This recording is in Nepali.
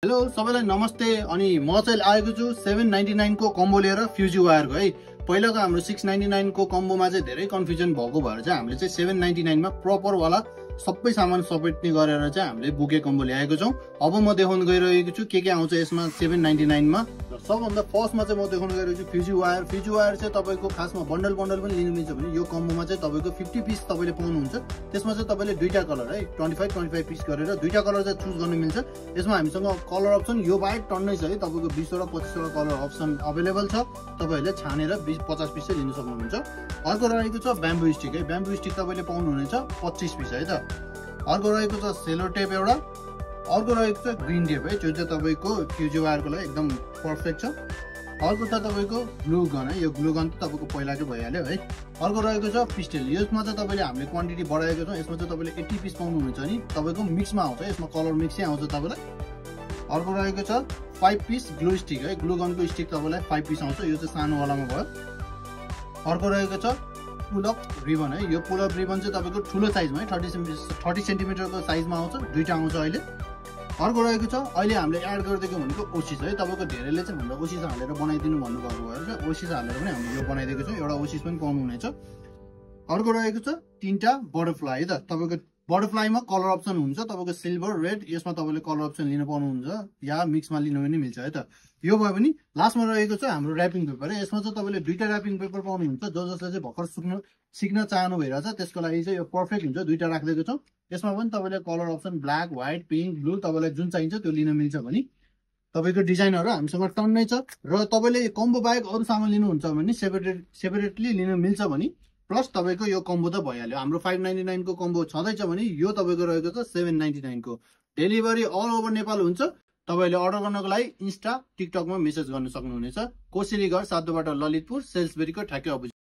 हेलो सबैलाई नमस्ते। अनि म चाहिँ आएको छु 799 को कम्बो लिएर फ्युजी वायरको है। पहिलाको हाम्रो 699 को कम्बोमा चाहिँ धेरै कन्फ्युजन भएको भएर चाहिँ हामीले चाहिँ 799 मा प्रपर वाला सबै सामान समेट्ने गरेर चाहिँ हामीले बुके कम्बो ल्याएको छौं। अब म देखाउन गइरहेको छु के आउँछ यसमा 799 मा। सबभन्दा फर्स्टमा चाहिँ म देखाउन गइरहेको छु फ्युजी वायर। फ्युजी वायर चाहिँ तपाईको खासमा बन्डल पनि लिनु मिल्छ भने यो कम्बोमा चाहिँ तपाईको 50 पिस तपाईले पाउनुहुन्छ। त्यसमा चाहिँ तपाईले दुईटा कलर है 25 पिस गरेर दुईटा कलर चाहिँ चुज गर्न मिल्छ। यसमा हामीसँग कलर अप्सन यो बाहेक टन्नै छ है। तपाईको 20 वटा 25 वटा कलर अप्सन अवेलेबल छ। तपाईहरुले छानेर 20-50 पिस चाहिँ लिन सक्नुहुन्छ। अर्को रहेको छ ब्याम्बू स्टिक है। ब्याम्बू स्टिक तपाईले पाउनुहुनेछ 25 पिस है त। अर्को रहेको छ सेलो टेप एउटा। अर्को रहेको छ ग्रीन टेप है, जो चाहिँ तपाईको फ्युजी वायरको लागि एकदम पर्फेक्ट छ। अर्को छ तपाईको ग्लु गन है। यो ग्लु गन त तपाईको पहिलाकै भइहाल्यो है। अर्को रहेको छ पिस्टल। यसमा चाहिँ तपाईले हामीले क्वान्टिटी बढाएको छौं। यसमा चाहिँ तपाईले 80 पिस पाउनुहुन्छ नि तपाईको मिक्समा आउँछ। यसमा कलर मिक्सै आउँछ तपाईलाई। अर्को रहेको छ 5 पिस ग्लु स्टिक है। ग्लु गनको स्टिक तपाईलाई 5 पिस आउँछ। यो चाहिँ सानो वालामा भयो। अर्को रहेको छ पुल अप रिबन है। यो पुल अप रिबन चाहिँ तपाईको ठुलो साइजमा है 30 सेन्टिमिटरको साइजमा आउँछ। दुईटा आउँछ अहिले। अर्को रहेको छ अहिले हामीले एड गरिदिएको भनेको ओसिस है। तपाईको धेरैले चाहिँ हाम्रो ओसिस हालेर बनाइदिनु भन्नुभएको भएर चाहिँ ओसिस हालेर पनि हामीले यो बनाइदिएको छौं। एउटा ओसिस पनि पाउनुहुनेछ। अर्को रहेको छ तीनटा बटरफ्लाई है त। तपाईको बटरफ्लाईमा कलर अप्सन हुन्छ तपाईको सिल्भर रेड। यसमा तपाईले कलर अप्सन लिन पाउनुहुन्छ या मिक्समा लिनु पनि मिल्छ है त। यो भयो भने लास्टमा रहेको छ हाम्रो र्यापिङ पेपर है। यसमा चाहिँ तपाईले दुईटा र्यापिङ पेपर पाउनुहुन्छ। जसले चाहिँ भर्खर सिक्न चाहनु भइरहेछ त्यसको लागि चाहिँ यो पर्फेक्ट हुन्छ। दुईटा राखिदिएको छौं। यसमा पनि तपाईले colour option black, white, pink, blue तपाईलाई जुन चाहिन्छ त्यो लिन मिल्छ भने तपाईको डिजाइनहरु हामीसँग टन्नै छ। र तपाईले कम्बो बाहेक अरु सामान लिनुहुन्छ भने सेपरेटली लिन मिल्छ भने प्लस तपाईको यो कम्बो त भइहाल्यो। हाम्रो 599 को कम्बो छँदैछ भने यो तपाईको रहेको छ 799 को। डेलिभरी अल ओभर नेपाल हुन्छ। तपाईले अर्डर गर्नको लागि इन्स्टा टिकटकमा मेसेज गर्न सक्नुहुनेछ। कोसेलीगढ 7 बाटो ललितपुर सेल्सबेरीको ठ्याक्कै अपोजिट।